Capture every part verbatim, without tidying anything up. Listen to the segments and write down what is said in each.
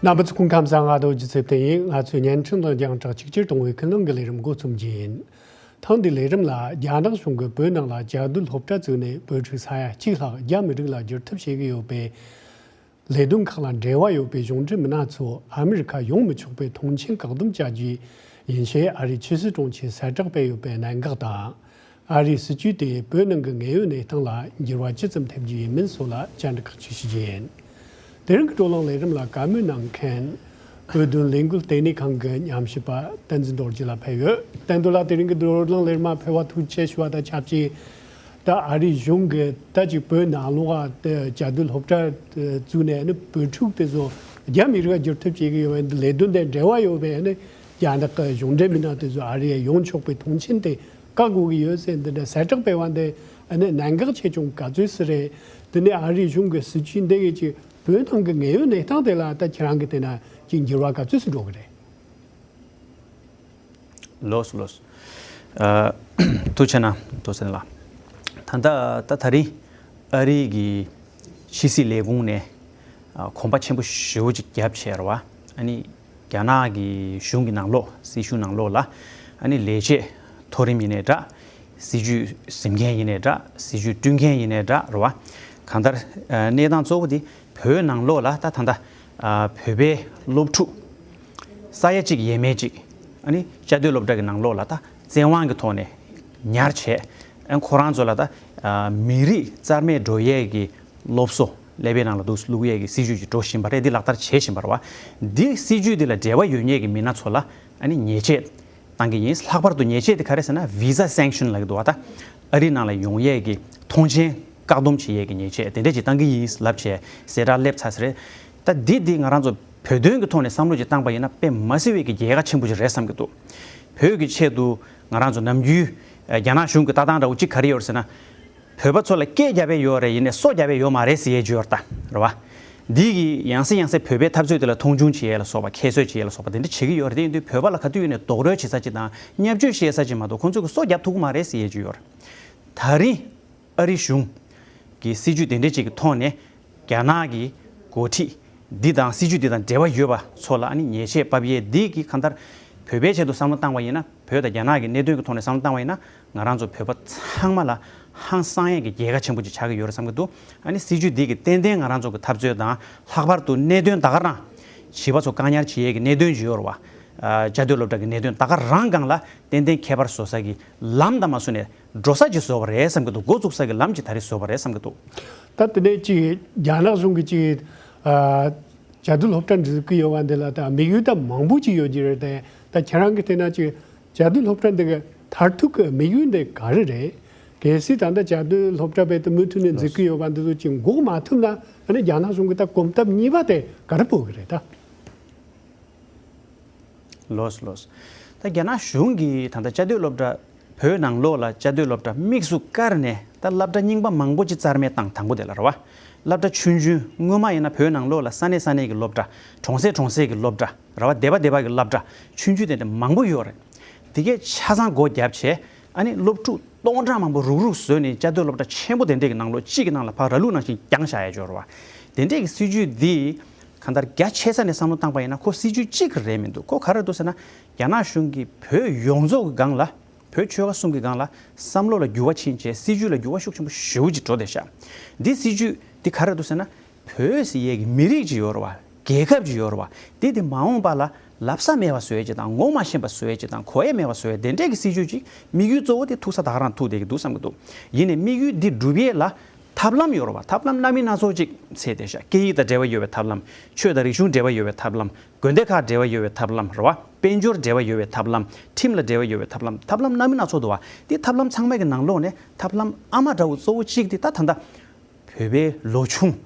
རྣམ་པ་ཚོ་སྐུ་ཁམས་བཟང་། ང་རྡོ་རྗེ་ཚེ་བརྟན་ཡིན། ང་ཚོས་བརྙན་འཕྲིན་དང་རྒྱང་བསྒྲགས་གཅིག་གྱུར་གཏོང་བའི་ཀུན་གླེང་གི་ལས་རིམ་འགོ་རྩོམ་རྒྱུ་ཡིན། ཐེངས་འདིའི་ལས་རིམ་ལ་རྒྱ་ནག་གཞུང་གིས་བོད་ནང་ལ་བཅའ་སྡོད་སློབ་གྲྭ་བཙུགས་ནས་བོད་ཕྲུག་ས་ཡ་གཅིག་ལྷག་རྒྱ་མི་རིགས་ལ་བསྒྱུར་ཐབས་བྱེད་ཀྱི་ཡོད་པའི་ལས་དོན་ཁག་ལ་འབྲེལ་བ་ཡོད་པའི་གཞུང་འབྲེལ་མི་སྣ་ཚོ་ཨ་མི་རི་ཁ་ཡོང་མི་ཆོག་པའི་ཐོངས་མཆན་བཀག་སྡོམ་བྱ་རྒྱུ་ཡིན་ཞེས་ཨ་རིའི་ཕྱི་སྲིད་དྲུང་ཆེས་གསལ་བསྒྲགས་སྤེལ་ཡོད་པའི་གནད་འགག་དང་། ཨ་རིའི་སྲིད་ཇུས་དེས་བོད་ནང་གི་དངོས་ཡོད་གནས་སྟངས་ལ་འགྱུར་བ་ཅི་ཙམ་ཐེབས་རྒྱུ་ཡིན་མིན་སོགས་ལ་བཅར་འདྲི་ཁག་ཅིག་ཞུ་རྒྱུ་ཡིན། དེ་རིང་གི་བགྲོ་གླེང་ལས་རིམ་ལ་བཀའ་མོལ་གནང་མཁན་བོད་དོན་ལས་འགུལ་ལྟེ་གནས་ཁང་གི་ཉམས་ཞིབ་པ་བསྟན་འཛིན་རྡོ་རྗེ་ལགས་ཕེབས་ཡོད། བསྟན་རྡོ་ལགས། དེ་རིང་གི་བགྲོ་གླེང་ལས་རིམ་ལ་ཕེབས་པར་ཐུགས་རྗེ་ཆེ་ཞུ་བ་དང་ཆབས་ཅིག་ད་ཨ་རིའི་གཞུང་གིས་ད་ཅིག་བོད་ནང་ལོགས་ལ་བཅའ་སྡོད་སློབ་གྲྭ་བཙུགས་ནས་ནི་བོད་ཕྲུག་དེ་ཚོ་རྒྱ་མི་རིགས་ལ་བསྒྱུར་ཐབས་བྱེད་ཀྱི་ཡོད་པའི་འདི་ལས་དོན་དང་འབྲེལ་བ་ཡོད་པའི་ནི་རྒྱ་ནག་གི་གཞུང་འབྲེལ་མི་སྣ་དེ་ཚོ་ཨ་རིར་ཡོང་ཆོག་པའི་ཐོངས་མཆན་དེ་བཀག་དགོས་ཀྱི་ཡོད་ཟེར་འདི་འདྲ་གསལ་བསྒྲགས་སྤེལ་བ་འདི་ནི་གནད་འགག་ཆེ་ཆུང་ག་ཚོད་ཅིག་རེད། དེ་ནས་ཨ་རིའི་གཞུང་གི་སྲིད་ཇུས་འདི་གིས་ཅིག་བོད་ནང་གི་དངོས་ཡོད་གནས་སྟངས་དེ་ལ་ད་ཁྱེད་རང་གིས་བལྟས་ན་ཅིག་འགྱུར་བ་ག་ཚོད་ཅིག་འགྲོ་གི་རེད། ལགས་སོ། ལགས་སོ། ཨ། ཐུགས་རྗེ་གནང་རྡོ་རྗེ་ལགས། ད་ལྟ་ད་ད་རིང་ཨ་རི་གི་ཕྱི་སྲིད་ལས་ཁུངས་ནས་ཨ་གོམ་པ་ཆེན་པོ་ཞེ་པོ་ཅིག་བརྒྱབ་བྱས་རེད་བ། ཨ་ནི་རྒྱ་ནག་གི་གཞུང་གི་ནང་ལོགས་སྲིད་གཞུང་ནང་ལོགས་ལ་ཨ་ནི་ལས་བྱེད་མཐོ་རིམ་ཡིན་ནའི་འདྲ། སྲིད་ཇུས་འཛིན་མཁན་ཡིན་ནའི་འདྲ། སྲིད་ཇུས་བསྐྲུན་མཁན་ཡིན་ནའི་འདྲ་རེད་བ། གང་ལྟར་ཨ་གནས་སྟངས་གཙོ་བོ་དེ་བོད་ནང་ལོགས་ལ་ད་ད་ལྟ་ཨ་བོད་པའི་སློབ་ཕྲུག་ས་ཡ་གཅིག་ཡས་མས་གཅིག་ཨ་ནི་བཅའ་སྡོད་སློབ་གྲྭ་གི་ནང་ལོགས་ལ་ད་བཙན་དབང་གི་ཐོག་ནས་ཉར་བྱས། ཨ་ཁོ་རང་ཚོ་ལ་ད་ཨ་མི་རིགས་རྩ་མེད་འགྲོ་ཡས་ཀྱི་སློབ་གསོ་ཀླད་པའི་ནང་ལ་འདུག་བླུག་ཡས་ཀྱི་སྲིད་ཇུས་ཅིག་འགྲོ་བཞིན་པ་རེད། འདི་ལག་བསྟར་བྱེད་བཞིན་པ་རེད་བ། འདི་སྲིད་ཇུས་འདི་ལ་འབྲེལ་བ་ཡོད་མཁན་གྱི་མི་སྣ་ཚོ་ལ་ཨ་ནི་ཉེས་ཆད་བཏང་གི་ཡིན། ལྷག་པར་དུ་ཉེས་ཆད་དེ་ག་རེ་ཟེར་ན་visa sanction་ལབ་ཀྱི་འདུག་བ། ད་ཨ་རི་ནང་ལ་ཡོང་ཡས་ཀྱི་ཐོངས་མཆན་བཀག་སྡོམ་བྱེད་ཡས་ཀྱི་ཉེས་ཆད་དེ་འདྲས་ཅིག་བཏང་གི་ཡིན་ལབ་བྱས་གསལ་བསྒྲགས་སླེབས་ཚར་ཟེར། ད་འདི་འདི་ང་རང་ཚོ་བོད་དོན་གྱི་ཐོག་ནས་བསམ་བློ་ཅིག་བཏང་པ་ཡིན་ན་དཔེ་མ་སྲིད་པའི་གི་རྒྱལ་ཁ་ཆེན་པོ་ཅིག་རེད་བསམ་གྱི་འདུག་བོད་ཀྱི་ཆེད་དུ་ང་རང་ཚོ་ནམ་རྒྱུན་རྒྱ་ནག་གཞུང་གི་ལྟ་སྟངས་འདྲ་བོ་ཅིག་ག་རེ་ཡོད་རེད་ཟེར་ན། བོད་པ་ཚོ་ལ་སྐད་རྒྱབ་པའི་ཡོད་རེད། ཡིན་ནའི་སོ་རྒྱབ་པའི་ཡོད་མ་རེད་ཟེར་ཡས་ཅིག་ཡོད་རེད་ད། རེད་བ། འདི་གི་ཡང་སེ་ཡང་སེ་བོད་པའི་འཐབ་རྩོད་དེ་ལ་མཐོང་ཆུང་བྱེད་ཡས་ལ་སོགས་པ་ཁྱད་གསོད་བྱེད་ཡས་ལ་སོགས་པ་དེ་འདྲ་བྱེད་ཀྱི་ཡོད་རེད། དེ་ཡིན་དུས་བོད་པ་ལ་ག་དུས་ཡིན་ནའི་རྡོག་རོལ་བྱེད་ས་ཅིག་དང་བརྙས་བཅོས་བཤད་ས་ཅིག་མ་གཏོགས་ཁོང་ཚོ་གི་སོ་རྒྱབ་ཐུབ་ཀྱི་མ་རེད་ཟེར་ཡས་ཅིག་ཡོད་རེད། ད་རིང་ཨ་རི་གཞུང་གི་སྲིད་ཇུས་དེ་འདྲ་ཅིག་གི་ཐོག་ནས་རྒྱ་ནག་གི་འགོ་ཁྲིད་འདི་དང་སྲིད་ཇུས་འདི་དང་འབྲེལ་བ་ཡོད་པ་ཚོ་ལ་ཨ་ནི་ཉེས་ཆད་ཕབ་ཡས་འདི་གི་གང་ལྟར་བོད་པའི་ཆེད་དུ་བསམ་བློ་བཏང་བ་ཡིན་ན། བོད་དང་རྒྱ་ནག་གི་གནད་དོན་གྱི་ཐོག་ནས་བསམ་བློ་བཏང་བ་ཡིན་ན། ང་རང་ཚོ་བོད་པ་ཚང་མ་ལ་ཧང་སང་ཡས་ཀྱི་རྒྱལ་ཁ་ཆེན་པོ་ཅིག་ཆགས་ཀྱི་ཡོད་རེད་བསམ་གྱི་འདུག་ཨ་ནི་སྲིད་ཇུས་འདི་གིས་ཏན་ཏན་ང་རང་ཚོ་གི་འཐབ་རྩོད་དང་། ལྷག་པར་དུ་གནད་དོན་ད་ག་རང་བྱིས་པ་ཚོ་བཀག་ཉར་བྱེད་ཡས་ཀྱི་གནད་དོན་ཅིག་ཡོད་རེད་བ། ཨ་བཅའ་སྡོད་སློབ་གྲྭ་གི་གནད་དོན་ད་ག་རང་སྒང་ལ་ཏན་ཏན་ཁྱད་པར་བཟོ་ས་གི་ལམ་དང་མ་བཟོ་ནས་འགྲོ་ས་ཅིག་བཟོས་པ་རེད་བསམ་གྱི་འདུག་འགོ་བཙུགས་ས་གི་ལམ་ཅིག་ད་རེས་བཟོས་པ་རེད་བསམ་གྱི་འདུག་ད་དེ་ནས་ཅིག་རྒྱ་ནག་གཞུང་གིས་ཅིག་ཨ་བཅའ་སྡོད་སློབ་གྲྭ་འཛུགས་ཀྱི་ཡོད་པ་འདི་ལ་ད་དམིགས་ཡུལ་ད་མང་པོ་ཅིག་ཡོད་ཀྱི་རེད་དེ། ད་ཁྱེད་རང་གིས་བལྟས་ན་ཅིག་བཅའ་སྡོད་སློབ་གྲྭ་འདི་གི་མཐར་ཐུག་གི་དམིགས་ཡུལ་འདི་ག་རེ་རེད། གལ་སྲིད་ད་ལྟ་བཅའ་སྡོད་སློབ་གྲྭ་རྦད་དེ་མུ་མཐུད་ནས་འཛུགས་ཀྱི་ཡོད་པ་འདི་ཚོ་ཅིག་འགོག་མ་ཐུབ་ན། ཨ་ནི་རྒྱ་ནག་གཞུང་གིས་ད་གོམ་སྟབས་གཉིས་པ་དེ་ག་རེ་སྤོ་གི་རེད་ད། ལགས་སོ། ལགས་སོ། ད་རྒྱ་ནག་གཞུང་གིས་ད་ལྟ་བཅའ་སྡོད་སློབ་གྲྭ། བོད་ནང་ལོགས་ལ་བཅའ་སྡོད་སློབ་གྲྭ་དམིགས་སུ་བཀར་ནས་ད་སློབ་གྲྭ་རྙིང་པ་མང་པོ་ཅིག་རྩ་མེད་བཏང་། དང་པོ་དེ་ལ་རེད་བ། སློབ་གྲྭ་ཆུང་ཆུང་སྔོན་མ་ཡིན་ན་བོད་ནང་ལོགས་ལ་ས་གནས་ས་གནས་ཀྱི་སློབ་གྲྭ། གྲོང་གསེབ་གྲོང་གསེབ་ཀྱི་སློབ་གྲྭ་རེད་བ། སྡེ་པ་སྡེ་པ་གི་སློབ་གྲྭ་ཆུང་ཆུང་དེ་འདྲ་མང་པོ་ཡོད་རེད། དེ་གས་ཆ་ཚང་སྒོ་བརྒྱབ་བྱས། ཨ་ནི་སློབ་ཕྲུག་སྟོང་ཕྲག་མང་པོ་རུག་རུག་བཟོས་ནས་བཅའ་སྡོད་སློབ་གྲྭ་ཆེན་པོ་དེ་འདྲས་ཀྱི་ནང་ལོགས་གཅིག་གི་ནང་ལ་ཕར་ར་ལུག་ནང་བཞིན་བརྒྱངས་བཞག་ཡ་ཅིག་ཡོད་རེད་བ། དེ་འདྲས་ཀྱི་སྲིད་ཇུས་འདི་གང་ལྟར་རྒྱ་ཆེ་ས་ནས་བསམ་བློ་བཏང་པ་ཡིན་ན་ཁོ་སྲིད་ཇུས་གཅིག་རེད་མི་འདུག་ཁོ་ག་རེ་འདུག་ཟེར་ན། རྒྱ་ནག་གཞུང་གིས་བོད་ཡོངས་རྫོགས་ཀྱི་སྒང་ལ། བོད་ཆོལ་ཁ་གསུམ་གྱི་སྒང་ལ་བསམ་བློ་ལ་འགྱུར་བ་ཕྱིན་བྱས། སྲིད་ཇུས་ལ་འགྱུར་བ་ཤུགས་ཆེན་པོ་ཞེ་པོ་ཅིག་འགྲོ་བསྡད་ཤག་འདི་སྲིད་ཇུས་འདི་ག་རེ་འདུག་ཟེར་ན། བོད་ཟེར་ཡས་ཀྱི་མི་རིགས་ཅིག་ཡོད་རེད་བ། རྒྱལ་ཁབ་ཅིག་ཡོད་རེད་བ། འདི་དེ་མ་འོངས་པ་ལ་ལབ་ས་མེད་པ་བཟོ་ཡས་ཅིག་དང་། ངོ་མ་ཤེས་པ་བཟོ་ཡས་ཅིག་དང་། གོ་ཡས་མེད་པ་བཟོ་ཡས་དེ་འདྲས་ཀྱི་སྲིད་ཇུས་ཅིག་དམིགས་ཡུལ་གཙོ་བོ་དེ་ཐུག་ས་ད་ག་རང་ཐུག་བསྡད་ཀྱི་འདུག་བསམ་གྱི་འདུག་ཡིན་ནའི་དམིགས་ཡུལ་འདི་འགྲུབ་ཡས་ལ་ཐབས་ལམ་ཡོད་རེད་བ། ཐབས་ལམ་སྣ་མིན་སྣ་ཚོགས་ཅིག་འཚོལ་བསྡད་ཤག་སྐད་ཡིག་དང་འབྲེལ་བ་ཡོད་པའི་ཐབས་ལམ། ཆོས་དང་རིག་གཞུང་འབྲེལ་བ་ཡོད་པའི་ཐབས་ལམ། དགོན་སྡེ་ཁག་འབྲེལ་བ་ཡོད་པའི་ཐབས་ལམ་རེད་བ། དཔལ་འབྱོར་འབྲེལ་བ་ཡོད་པའི་ཐབས་ལམ། ཁྲིམས་ལ་འབྲེལ་བ་ཡོད་པའི་ཐབས་ལམ། ཐབས་ལམ་སྣ་མིན་སྣ་ཚོགས་འདུག་བ། འདི་ཐབས་ལམ་ཚང་མའི་གི་ནང་ལོགས་ནས་ཐབས་ལམ་ཨ་མ་འདྲ་བོ་གཙོ་བོ་གཅིག་འདི་ད་ད་ལྟ་བོད་པའི་ལོ་ཆུང་།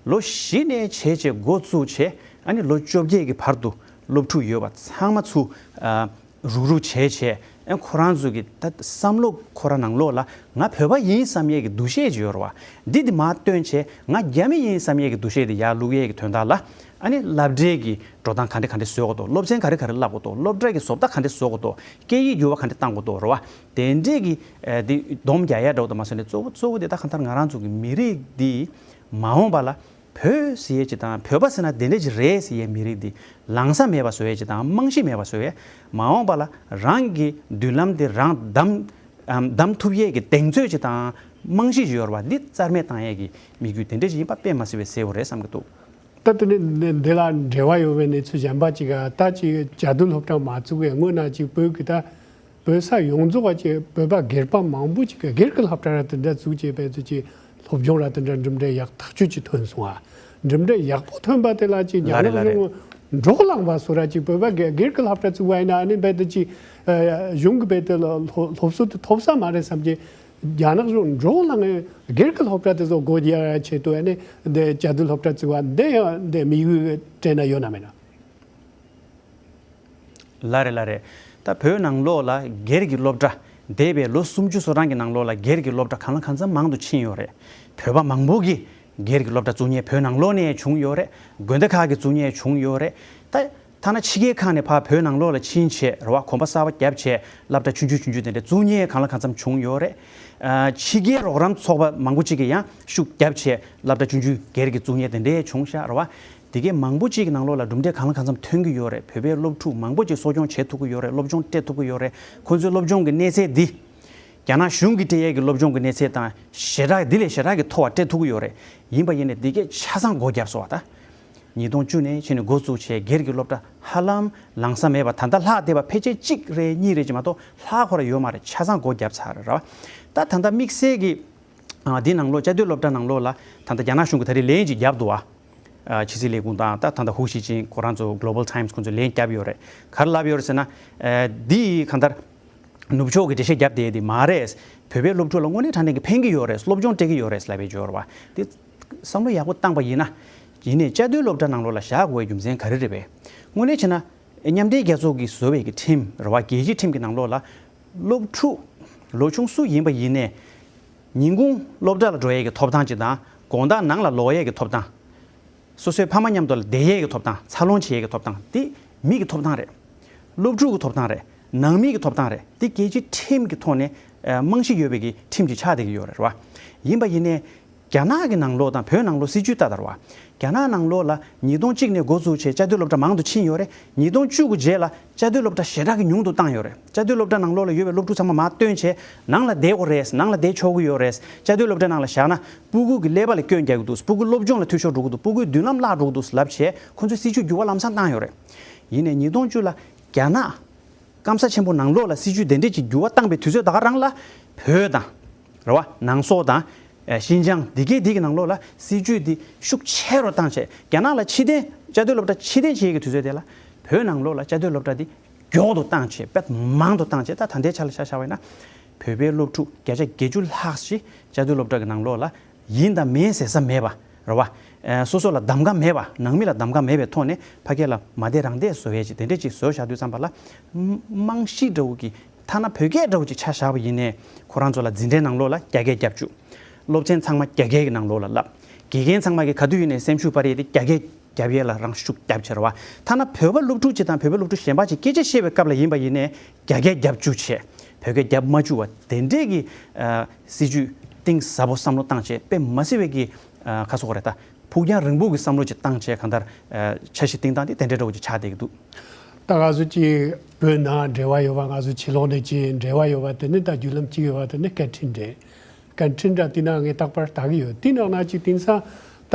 ལོ་བཞི་ནས་བྱས་བྱས་འགོ་བཙུགས་བྱས། ཨ་ནི་ལོ་བཅོ་བརྒྱད་ཀྱི་བར་དུ་སློབ་ཕྲུག་ཡོད་པ་ཚང་མ་ཚུར་ཨ་རུག་རུག་བྱས་བྱས། ཨ་ཁོ་རང་ཚོ་གི་ད་བསམ་བློ་ཁོ་རང་ནང་ལོགས་ལ་ང་བོད་པ་ཡིན་བསམ་ཡས་ཀྱི་འདུ་ཤེས་ཅིག་ཡོད་རེད་བ། འདི་འདི་མར་བཏོན་བྱས་ང་རྒྱ་མི་ཡིན་བསམ་ཡས་ཀྱི་འདུ་ཤེས་དེ་ཡར་བླུག་ཡས་ཀྱི་དོན་དག་ལ། ཨ་ནི་སློབ་གྲྭའི་གི་འགྲོ་སྟངས་ག་འདྲ་ག་འདྲ་བཟོ་དགོས་འདུག་སློབ་ཚན་ག་རེ་ག་རེ་བསླབ་དགོས་འདུག་སློབ་གྲྭ་གི་བཟོ་ལྟ་ག་འདྲ་བཟོ་དགོས་འདུག་སྐད་ཡིག་འགྱུར་བ་ག་འདྲ་གཏང་དགོས་འདུག་རེད་བ། དེ་འདྲས་ཀྱི་ཨ་འདི་སྡོམ་རྒྱག་ཡ་འདྲ་བོ་དང་མ་སོང་ནས། གཙོ་བོ་གཙོ་བོ་དེ་ད་གང་ལྟར་ང་རང་ཚོ་གི་མི་རིགས་འདི་མ་འོངས་པ་ལ་ བོད་ཟེར་ཡས་ཅིག་དང་བོད་པ་ཟེར་ན་དེ་འདྲ་ཅིག་རེད་ཟེར་ཡས་མི་རིགས་འདི་ལངས་ས་མེད་པ་བཟོ་ཡས་ཅིག་དང་རྨང་གཞི་མེད་པ་བཟོ་ཡས། མ་འོངས་པ་ལ་རང་གི་མདུན་ལམ་དེ་རང་བདམས་ཨམ་བདམས་ཐུབ་ཡས་ཀྱི་གདེང་ཚོད་ཅིག་དང་རྨང་གཞི་ཅིག་ཡོད་རེད་པ། འདི་རྩ་མེད་བཏང་ཡས་ཀྱི་དམིགས་ཡུལ་དེ་འདྲ་ཅིག་ཡིན་པ་དཔེ་མ་སྲིད་པའི་གསལ་པོ་རེད་བསམ་གྱི་འདུག། ད་དེ་ནས་འདི་ལ་འབྲེལ་བ་ཡོད་པའི་གནས་ཚུལ་གཞན་པ་ཅིག་ག་ད་ཅིག་བཅའ་སྡོད་སློབ་གྲྭ་མ་བཙུགས་པའི་སྔོན་ན་ཅིག་བོད་ཀྱི་ད་བོད་ས་ཡོངས་རྫོགས་ཀྱི་བོད་པ་སྒེར་པ་མང་པོ་ཅིག་གིས་སྒེར་གྱི་སློབ་གྲྭ་ར་དེ་འདྲ་བཙུགས་བྱས་པའི་ཚུལ་གྱི་སློབ་སྦྱོང་ར་དེ་འདྲ་གྲུབ་འབྲས་ཡག་ཐག་ཆོད་ཅིག་ཐོན་སོང་ཨ། གྲུབ་འབྲས་ཡག་པོ་ཐོན་པ་དེ་ལ་ཅིག་རྒྱ་ལག་གཞུང་འབྲོག་ལངས་པ་སོ་ར་ཅིག་བོད་པ་སྒེར་སྒེར་གྱི་སློབ་གྲྭ་བཙུགས་པ་ཡིན་ན་ཨ་ནི་རྦད་དེ་ཅིག་གཞུང་གི་རྦད་དེ་སློབ་སློབ་གསོ་དེ་ཐོབ་ས་མ་རེད་བསམ་གྱི། རྒྱ་ནག་གཞུང་འབྲོག་ལངས་སྒེར་གྱི་སློབ་གྲྭ་དེ་ཚོ་སྒོ་རྒྱག་ཆེད་དུ་ཨ་ནི་འདི་བཅའ་སྡོད་སློབ་གྲྭ་བཙུགས་པ་འདི་ཡང་འདི་དམིགས་ཡུལ་སྤྲད་ན་ཡོད་ན་མེད་ན། ལ་རེད་ལ་རེད། ད་བོད་ནང་ལོགས་ལ་སྒེར་གྱི་སློབ་གྲྭ་འདས་པའི་ལོ་སུམ་ཅུ་སོ་གྲངས་ཀྱི་ནང་ལོགས་ལ་སྒེར་གྱི་སློབ་གྲྭ་གང་ལ་གང་འཚམ་མང་དུ་ཕྱིན་ཡོད་རེད། བོད་པ་མང་པོ་གིས་སྒེར་གྱི་སློབ་གྲྭ་བཙུགས་མཁན་བོད་ནང་ལོགས་ནས་བྱུང་ཡོད་རེད། དགོན་སྡེ་ཁག་གིས་བཙུགས་མཁན་བྱུང་ཡོད་རེད། ད་ཐ་ན་ཕྱི་རྒྱལ་ཁག་ནས་ཕར་བོད་ནང་ལོགས་ལ་ཕྱིན་བྱས་རེད་བ། གོམ་པ་གསར་པ་བརྒྱབ་བྱས་སློབ་གྲྭ་ཆུང་ཆུང་ཆུང་ཆུང་དེ་འདྲ་བཙུགས་མཁན་གང་ལ་གང་འཚམ་བྱུང་ཡོད་རེད། ཨ་ཕྱི་རྒྱལ་རོགས་རམ་ཚོགས་པ་མང་པོ་ཅིག་གིས་ཡང་ཤུགས་བརྒྱབ་བྱས་སློབ་གྲྭ་ཆུང་ཆུང་སྒེར་གྱི་བཙུགས་མཁན་དེ་འདྲ་བྱུང་ཤག་རེད་བ། དེ་གའི་མང་པོ་ཅིག་གི་ནང་ལོགས་ལ་གྲུབ་འབྲས་གང་ལ་གང་འཚམ་ཐོན་གྱི་ཡོད་རེད། བོད་པའི་སློབ་ཕྲུག་མང་པོ་ཅིག་གསོ་སྐྱོང་བྱེད་ཐུབ་ཀྱི་ཡོད་རེད། སློབ་སྦྱོང་སྤྲད་ཐུབ་ཀྱི་ཡོད་རེད། ཁོང་ཚོའི་སློབ་སྦྱོང་གི་གནས་ཚད་འདི་རྒྱ་ནག་གཞུང་གིས་སྤྲད་ཡས་ཀྱི་སློབ་སྦྱོང་གི་གནས་ཚད་དང་ཞེ་དྲག་འདི་ལས་ཞེ་དྲག་གི་མཐོ་བ་སྤྲད་ཐུབ་ཀྱི་ཡོད་རེད། ཡིན་པ་ཡིན་ནའི་འདི་གས་ཆ་ཚང་སྒོ་བརྒྱབ་སོང་བ་ད། ཉིས་སྟོང་བཅུ་ནས་ཕྱིན་ནས་འགོ་བཙུགས་བྱས་སྒེར་གྱི་སློབ་གྲྭ་ཧ་ལམ་ལངས་ས་མེད་པ། ད་ལྟ་ལྷག་བསྡད་པ་ཕལ་ཆེར་གཅིག་རེ་གཉིས་རེ་ཅིག་མ་གཏོགས་ལྷག་ཁོ་ར་ཡོད་མ་རེད། ཆ་ཚང་སྒོ་བརྒྱབ་ཚར་རེད་བ། ད་ད་ལྟ་དམིགས་བསལ་གྱི་ཨ་འདི་ནང་ལོགས་བཅའ་སྡོད་སློབ་གྲྭ་ནང་ལོགས་ལ་ད་ལྟ་རྒྱ་ནག་གཞུང་གིས་ད་རེས་ལན་ཅིག་བརྒྱབ་འདུག་བ། ཨ་ཕྱི་སྲིད་ལས་ཁུངས་དང་ད་ད་ལྟ་ཧུའུ་ཞི་ཅིན་ཁོ་རང་ཚོ་Global Times ཁོ་ཚོས་ལན་བརྒྱབ་ཡོད་རེད། ག་རེ་ལབ་ཡོད་རེད་ཟེར་ན། ཨ་འདི་གང་ལྟར་ནུབ་ཕྱོགས་ཀྱི་འགྲེལ་བཤད་བརྒྱབ་བསྡད་དེ་མ་རེད། བོད་པའི་སློབ་ཕྲུག་ལ་དངོས་གནས་དྲང་གནས་ཀྱི་ཕན་གྱི་ཡོད་རེད། སློབ་སྦྱོང་སྤྲད་ཀྱི་ཡོད་རེད་ལབ་པའི་འབྱོར་བ་དེ་བསམ་བློ་ཡག་པོ་བཏང་པ་ཡིན་ན། ཡིན་ནའི་བཅའ་སྡོད་སློབ་གྲྭ་ནང་ལོགས་ལ་བཞག་དགོས་པའི་རྒྱུ་མཚན་ག་རེ་རེད་པས། དངོས་གནས་བྱས་ན་མཉམ་འབྲེལ་རྒྱལ་ཚོགས་ཀྱིས་བཟོ་བའི་གི་ཁྲིམས་རེད་བ། རྒྱལ་སྤྱིའི་ཁྲིམས་ཀྱི་ནང་ལོགས་ལ་སློབ་ཕྲུག་ལོ་ཆུང་སུ་ཡིན་པ་ཡིན་ནའི་ཉིན་གུང་སློབ་གྲྭ་ལ་འགྲོ་ཡས་ཀྱི་ཐོབ་ཐང་ཅིག་དང་དགོང་དག་ནང་ལ་ལོག་ཡས་ཀྱི་ཐོབ་ཐང་། སོ་སོའི་ཕ་མ་མཉམ་དུ་ལ་བསྡད་ཡས་ཀྱི་ཐོབ་ཐང་། འཚར་ལོངས་བྱེད་ཡས་ཀྱི་ཐོབ་ཐང་། དེ་མི་གི་ཐོབ་ཐང་རེད། སློབ་ཕྲུག་གི་ཐོབ་ཐང་རེད། ནང་མི་གི་ཐོབ་ཐང་རེད། དེ་རྒྱལ་སྤྱིའི་ཁྲིམས་ཀྱི་ཐོག་ནས་ཨ་རྨང་གཞི་ཡོད་པའི་གི་ཁྲིམས་ཅིག་ཆགས་བསྡད་ཀྱི་ཡོད་རེད་བ། ཡིན་པ་ཡིན་ནའི་རྒྱ་ནག་གི་ནང་ལོགས་དང་བོད་ནང་ལོགས་སྲིད་ཇུས་ལྟར་རེད་བ། རྒྱ་ནག་ནང་ལོགས་ལ་ཉིས་སྟོང་གཅིག་ནས་འགོ་བཙུགས་བྱས་བཅའ་སྡོད་སློབ་གྲྭ་མང་དུ་ཕྱིན་ཡོད་རེད། ཉིས་སྟོང་བཅུ་གི་རྗེས་ལ་བཅའ་སྡོད་སློབ་གྲྭ་ཞེ་དྲག་གི་ཉུང་དུ་བཏང་ཡོད་རེད། བཅའ་སྡོད་སློབ་གྲྭ་ནང་ལོགས་ལ་ཡོད་པའི་སློབ་ཕྲུག་ཚང་མ་མར་བཏོན་བྱས་ནང་ལ་བསྡད་དགོས་རེད། ནང་ལ་བསྡད་ཆོག་གི་ཡོད་རེད། བཅའ་སྡོད་སློབ་གྲྭ་ནང་ལ་བཞག་ན་སྤུ་གུ་གི་ཀླད་པ་ལ་སྐྱོན་རྒྱག་གི་འདུག་སྤུ་གུ་སློབ་སྦྱོང་ལ་འཐུས་ཤོར་འགྲོ་གི་འདུག་སྤུ་གུའི་མདུན་ལམ་བརླག་འགྲོ་གི་འདུག་ལབ་བྱས་ཁོ་ཚོས་སྲིད་ཇུས་འགྱུར་བ་ལམ་སང་བཏང་ཡོད་རེད། ཡིན་ནའི་ཉིས་སྟོང་བཅུ་ལ་རྒྱ་ནག་སྐམ་ས་ཆེན་པོ་ནང་ལོགས་ལ་སྲིད་ཇུས་དེ་འདྲས་ཀྱི་འགྱུར་བ་བཏང་པའི་དུས་ཚོད་ད་ག་རང་ལ་བོད་དང་རེད་བ། ནང་སོག་དང་ཨ་ཤིན་ཅང་འདི་གའི་འདི་གི་ནང་ལོགས་ལ་སྲིད་ཇུས་འདི་ཤུགས་ཆེ་རུ་བཏང་བྱས་རྒྱ་ནག་ལ་ཕྱིར་འཐེན་བཅའ་སྡོད་སློབ་གྲྭ་ཕྱིར་འཐེན་བྱེད་ཀྱི་དུས་ཚོད་དེ་ལ་བོད་ནང་ལོགས་ལ་བཅའ་སྡོད་སློབ་གྲྭ་འདི་མགྱོགས་དུ་བཏང་བྱས་དཔེ་མང་དུ་བཏང་བྱས། ད་ད་ལྟའི་ཆ་ལ་ཆ་བཞག་པ་ཡིན་ན་བོད་པའི་སློབ་ཕྲུག་བརྒྱ་ཆ་བརྒྱད་ཅུ་ལྷག་ཞིག་བཅའ་སྡོད་སློབ་གྲྭ་གི་ནང་ལོགས་ལ་ཡིན་དང་མིན་ཟེར་ས་མེད་པ་རེད་བ། ཨ་སོ་སོ་ལ་གདམ་ག་མེད་པ། ནང་མི་ལ་གདམ་ག་མེད་པའི་ཐོག་ནས་ཕ་སྐད་ལ་མ་བསྡད་རང་བསྡད་བཟོ་ཡས་ཅིག་དེ་འདྲས་ཅིག་བཟོས་བཞག་དུས་ཙམ་པ་ལ་རྨང་གཞི་འདྲ་བོ་གི་ཐ་ན་བོད་སྐད་འདྲ་བོ་ཅིག་ཆ་བཞག་པ་ཡིན་ནའི་ཁོ་རང་ཚོ་ལ་འཛིན་གྲྭའི་ནང་ལོགས་ལ་རྒྱ་སྐད་རྒྱབ་བཅུག་སློབ་ཚན་ཚང་མ་རྒྱ་སྐད་ཀྱི་ནང་ལོགས་ལ་བསླབ། དགེ་རྒན་ཚང་མ་གིས་ག་དུས་ཡིན་ནའི་སེམས་ཤུགས་སྤར་ཡས་དེ་རྒྱ་སྐད་རྒྱབ་ཡས་ལ་རང་ཤུགས་རྒྱབ་བྱས་རེད་བ། ཐ་ན་བོད་པ་སློབ་ཕྲུག་ཅིག་དང་བོད་པའི་སློབ་ཕྲུག་གཞན་པ་ཅིག་སྐད་ཆ་བཤད་པའི་སྐབས་ལ་ཡིན་པ་ཡིན་ནའི་རྒྱ་སྐད་རྒྱབ་བཅུག་བྱས་བོད་སྐད་རྒྱབ་མ་བཅུག་པ་དེ་འདྲས་ཀྱི་ཨ་སྲིད་ཇུས་གཏིང་ཟབ་པོ་བསམ་བློ་བཏང་བྱས་དཔེ་མ་སྲིད་པའི་གི་ཨ་ག་ཟེར་དགོས་རེད། ད་ཕུགས་རྒྱང་རིང་པོ་གི་བསམ་བློ་ཅིག་བཏང་བྱས་གང་ལྟར་ཨ་འཆར་གཞི་བཏིང་སྟངས་དེ་དེ་འདྲས་འདྲ་བོ་ཅིག་ཆགས་བསྡད་ཀྱི་འདུག་ད་ག་ཟེར་ཅིག་བོད་ནང་འབྲེལ་བ་ཡོད་པ། ང་ཚོ་ཕྱི་ལོགས་ནས་ཅིག་འབྲེལ་བ་ཡོད་པ་དེ་ནི་ད་བརྒྱུད་ལམ་གཅིག་ཡོད་པ་དེ་ནི་སྐད་འཕྲིན་རེད། སྐད་འཕྲིན་འདྲ་དེ་ན་ངས་རྟག་པར་ལྟ་གི་ཡོད། དེ་ནང་ན་ཅིག་དེང་སང་ད་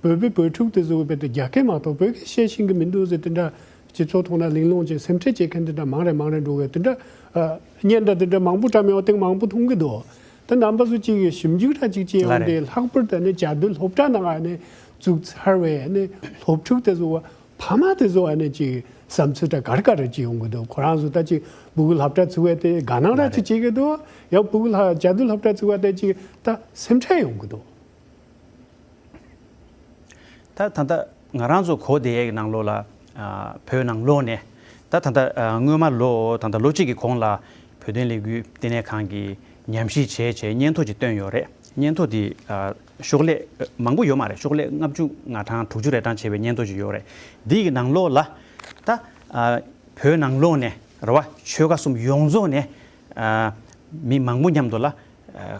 བོད་པའི་བོད་ཕྲུག་དེ་ཚོ་བོད་དུ་རྒྱ་སྐད་མ་གཏོགས་བོད་སྐད་བཤད་ཤེས་ཀྱི་མི་འདུག་ཟེར་དེ་འདྲ་སྤྱི་ཚོགས་ཐོག་ན་གླེང་སློང་བྱས་སེམས་ཁྲལ་བྱེད་མཁན་དེ་འདྲ་མང་རེ་མང་རེ་འགྲོ་གི་ཡོད། དེ་འདྲ་ཨ་བརྙན་འདྲ་དེ་འདྲ་མང་པོ་བཀྲམ་ཡོད་དེ་མང་པོ་མཐོང་གི་འདུག་ད་རྣམ་པ་ཚོ་ཅིག་ཞིབ་འཇུག་འདྲ་ཅིག་བྱས་ཡོང་དེ་ལྷག་པར་དུ་ནི་བཅའ་སྡོད་སློབ་གྲྭ་ནང་ནས་བཙུགས་ཚར་བའི་ནི་སློབ་ཕྲུག་དེ་ཚོ་བ། ཕ་མ་དེ་ཚོ་ཨ་ནི་ཅིག་བསམ་ཚུལ་འདྲ་ག་རེ་ག་རེ་ཅིག་ཡོང་གི་འདུག་ཁོ་རང་ཚོ་ད་ཅིག་སྤུ་གུ་སློབ་གྲྭ་ཚུགས་པ་དེ་དགའ་སྣང་ར་ཅིག་བྱེད་ཀྱི་འདུག་ཡང་སྤུ་གུ་ལ་བཅའ་སྡོད་སློབ་གྲྭ་ཚུགས་པ་དེ་ཅིག་ད་སེམས་ཁྲལ་ཡོང་གི་འདུག་ད་ད་ལྟ་ང་རང་ཚོ་གོ་བདེ་ཡས་ཀྱི་ནང་ལོགས་ལ་ཨ་བོད་ནང་ལོགས་ནས་ད་ད་ལྟ་ཨ་སྔོན་མ་ལོ་ད་ལྟ་ལོ་གཅིག་གི་གོང་ལ་བོད་དོན་ལས་འགུལ་ལྟེ་གནས་ཁང་གིས་ཉམས་ཞིབ་བྱས་བྱས་སྙན་ཐོ་ཅིག་བཏོན་ཡོད་རེད། སྙན་ཐོ་དེ་ཨ་ཤོག་ལྷེ་མང་པོ་ཡོད་མ་རེད། ཤོག་ལྷེ་ལྔ་བཅུ་ང་གྲངས་དྲུག་ཅུ་རེ་གྲངས་བྱས་པའི་སྙན་ཐོ་ཅིག་ཡོད་རེད། འདི་གི་ནང་ལོགས་ལ་ད་ཨ་བོད་ནང་ལོགས་ནས་རེད་བ། ཆོལ་ཁ་གསུམ་ཡོངས་རྫོགས་ནས་ཨ་མི་མང་པོ་མཉམ་དུ་ལ་ཨ་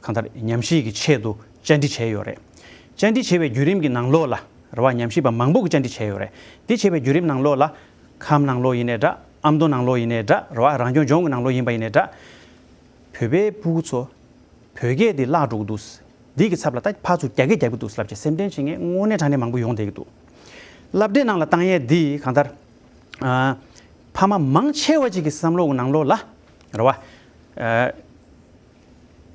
གང་ལྟར་ཉམས་ཞིབ་ཀྱི་ཆེད་དུ་བཅར་འདྲི་བྱས་ཡོད་རེད། བཅར་འདྲི་བྱས་པའི་བརྒྱུད་རིམ་གྱི་ནང་ལོགས་ལ་ རེད་བ། ཉམས་ཞིབ་པ་མང་པོ་གིས་བཅར་འདྲི་བྱས་ཡོད་རེད། དེ་བྱས་པའི་བརྒྱུད་རིམ་ནང་ལོགས་ལ་ཁམས་ནང་ལོགས་ཡིན་ནའི་འདྲ། ཨ་མདོ་ནང་ལོགས་ཡིན་ནའི་འདྲ། རེད་བ། རང་སྐྱོང་ལྗོངས་ཀྱི་ནང་ལོགས་ཡིན་པ་ཡིན་ནའི་འདྲ། བོད་པའི་ཕྲུ་གུ་ཚོ་བོད་སྐད་དེ་བརླག་འགྲོ་གི་འདུག་འདི་གི་ཚབ་ལ་ད་ཕར་ཚུར་རྒྱ་སྐད་རྒྱག་གི་འདུག་ལབ་བྱས་སེམས་ཁྲལ་བྱེད་མཁན་དངོས་གནས་དྲང་གནས་མང་པོ་ཡོང་བསྡད་ཀྱི་འདུག་སློབ་གྲྭའི་ནང་ལ་བཏང་ཡས་འདི་གང་ལྟར། ཨ། ཕ་མ་མང་ཆེ་བ་ཅིག་གི་བསམ་བློ་གི་ནང་ལོགས་ལ། རེད་བ། ཨ།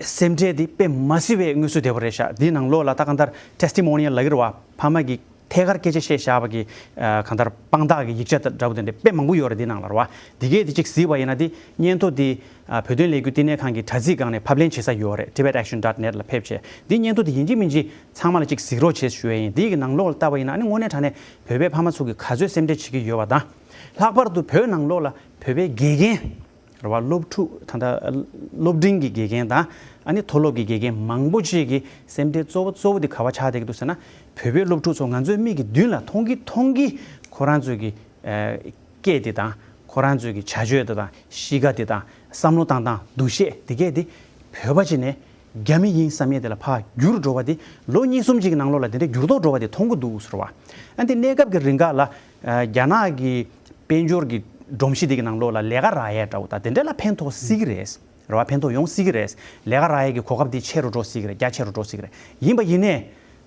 སེམས་ཁྲལ་འདི་དཔེ་མ་སྲིད་པའི་དངོས་སུ་བདེ་པོ་རེད་ཤག་འདིའི་ནང་ལོགས་ལ་ད་གང་ལྟར་testimonial ལབ་ཀྱི་རེད་བ། ཕ་མ་གིས་ཐད་ཀར་སྐད་ཆ་བཤད་བཞག་པ་གི། ཨ། གང་ལྟར་དཔང་རྟགས་ཀྱི་ཡིག་ཆ་འདྲ་པོ་དེ་འདྲ་དཔེ་མང་པོ་ཡོད་རེད་འདིའི་ནང་ལ། རེད་བ། འདི་གས་འདི་གཅིག་གཟིགས་པ་ཡིན་ན་འདི་སྙན་ཐོ་འདི། ཨ། བོད་དོན་ལས་འགུལ་བསྟི་གནས་ཁང་གི་དྲ་ཚིགས་སྒང་ནས་ཕབ་ལེན་བྱེད་ས་ཡོད་རེད། tibetaction dot net ལ་ཕེབས་བྱས་འདི་སྙན་ཐོ་འདི་ཡིན་གཅིག་མིན་གཅིག་ཚང་མ་ལ་གཅིག་གཟིགས་རོགས་བྱེད་ཞུ་ཡས་ཡིན། འདི་གི་ནང་ལོགས་ལ་བལྟས་པ་ཡིན་ན་ཨ་ནི་དངོས་གནས་དྲང་གནས་བོད་པའི་ཕ་མ་ཚོ་གིས་ག་ཚོད་སེམས་ཁྲལ་བྱེད་ཀྱི་ཡོད་པ་དང་། ལྷག་པར་དུ་བོད་ནང་ལོགས་ལ་བོད་པའི་དགེ་རྒན། རེད་བ། སློབ་ཕྲུག་ད་ལྟ་སློབ་འབྲིང་གི་དགེ་རྒན་དང་ཨ་ནི་མཐོ་སློབ་ཀྱི་དགེ་རྒན་མང་པོ་ཅིག་གི་སེམས་ཁྲལ་གཙོ་བོ་གཙོ་བོ་དེ་ག་པར་ཆགས་བསྡད་ཀྱི་འདུག་ཟེར་ན། བོད་པའི་སློབ་ཕྲུག་ཚོ་ང་ཚོའི་མིག་གི་མདུན་ལ་མཐོང་གི་མཐོང་གི་ཁོ་རང་ཚོའི་གི། ཨ། སྐད་དེ་དང་ཁོ་རང་ཚོའི་གི་བྱ་སྤྱོད་དེ་དང་གཤིས་ཀ་དེ་དང་བསམ་བློ་བཏང་སྟངས་འདུ་ཤེས་དེ་གས་དེ་བོད་པ་ཅིག་ནས་རྒྱ་མི་ཡིན་བསམ་ཡས་དེ་ལ་ཕར་འགྱུར་འགྲོ་བ་དེ་ལོ་གཉིས་གསུམ་ཅིག་གི་ནང་ལོགས་ལ་དེ་འདྲའི་འགྱུར་ལྡོག་འགྲོ་བ་དེ་མཐོང་གི་འདུག་ཟེར་བ། ཨ། འདི་གནས་སྐབས་ཀྱི་རིང་ག་ལ། ཨ། རྒྱ་ནག་གི་དཔལ་འབྱོར་གྱི་སྒྲོམ་གཞི་དེ་གི་ནང་ལོགས་ལ་ལས་ཀ་རག་ཡས་འདྲ་བོ་དང་དེ་འདྲ་ལ་ཕན་ཐོགས་སྲིད་ཀྱི་རེད། རེད་བ། ཕན་ཐོགས་ཡོང་སྲིད་ཀྱི་རེད། ལས་ཀ་རག་ཡས་ཀྱི་གོ་སྐབས་དེ་ཆེ་རུ་འགྲོ་སྲིད་ཀྱི་རེད། རྒྱ་ཆེ་རུ་འགྲོ་སྲིད་ཀྱི་རེད། ཡིན་པ་ཡིན་ནའི་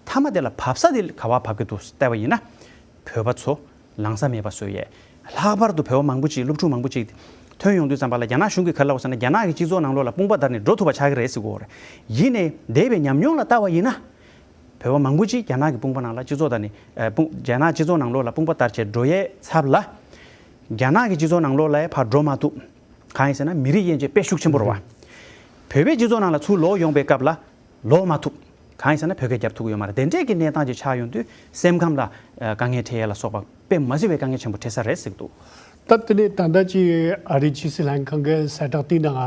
མཐའ་མ་དེ་ལ་བབས་ས་དེ་ག་པར་བབས་ཀྱི་འདུག་བལྟས་པ་ཡིན་ན། བོད་པ་ཚོ་ལངས་ས་མེད་པ་བཟོ་ཡས། ལྷག་པར་དུ་བོད་པ་མང་པོ་ཅིག་སློབ་ཕྲུག་མང་པོ་ཅིག་ཐོན་ཡོང་དུས་ཙམ་པ་ལ་རྒྱ་ནག་གཞུང་གིས་ག་རེ་ལབ་ཟེར་ན། རྒྱ་ནག་གི་སྤྱི་ཚོགས་ནང་ལོགས་ལ་དཔུང་པ་བསྡར་ནས་འགྲོ་ཐུབ་པ་ཆགས་ཀྱི་རེད་ཟེར་གྱི་ཡོད་རེད། ཡིན་ནའི་འདས་པའི་ཉམས་མྱོང་ལ་བལྟས་པ་ཡིན་ན། བོད་པ་མང་པོ་ཅིག་རྒྱ་ནག་གི་དཔུང་པ་ནང་ལ་སྤྱི་ཚོགས་བསྡར་ནས། ཨ། དཔུང་རྒྱ་ནག་སྤྱི་ཚོགས་ནང་ལོགས་ལ་དཔུང་པ་བསྡར་བྱས་འགྲོ་ཡས་ཚབ་ལ། རྒྱ་ནག་གི་སྤྱི་ཚོགས་ནང་ལོགས་ལ་ཕར་འགྲོ་མ་ཐུབ། གང་ཡིན་ཟེར་ན་མི་རིགས་དབྱེ་འབྱེད་དཔེ་ཤུགས་ཆེན་པོ་རེད་བ། བོད་པའི་སྤྱི་ཚོགས་ནང་ལ་ཚུར་ལོག་ཡོང་པའི་སྐབས་ལ་ལོག་མ་ཐུབ། གང་ཡིན་ཟེར་ན་བོད་སྐད་རྒྱབ་ཐུབ་ཀྱི་ཡོད་མ་རེད། དེ་འདྲས་ཀྱི་གནས་སྟངས་ཅིག་ཆགས་ཡོང་དུས་སེམས་ཁམས་ལ། ཨ། དཀའ་ངལ་འཕྲད་ཡས་ལ་སོགས་པ་དཔེ་མ་སྲིད་པའི་དཀའ་ངལ་ཆེན་པོ་འཕྲད་ས་རེད་ཟེར་གྱི་འདུག་ད་དེ་ནས་ད་ལྟ་ཅིག་ཨ་རིའི་ཕྱི་སྲིད་ལྷན་ཁང་གི་གསལ་བསྒྲགས་དེའི་ནང་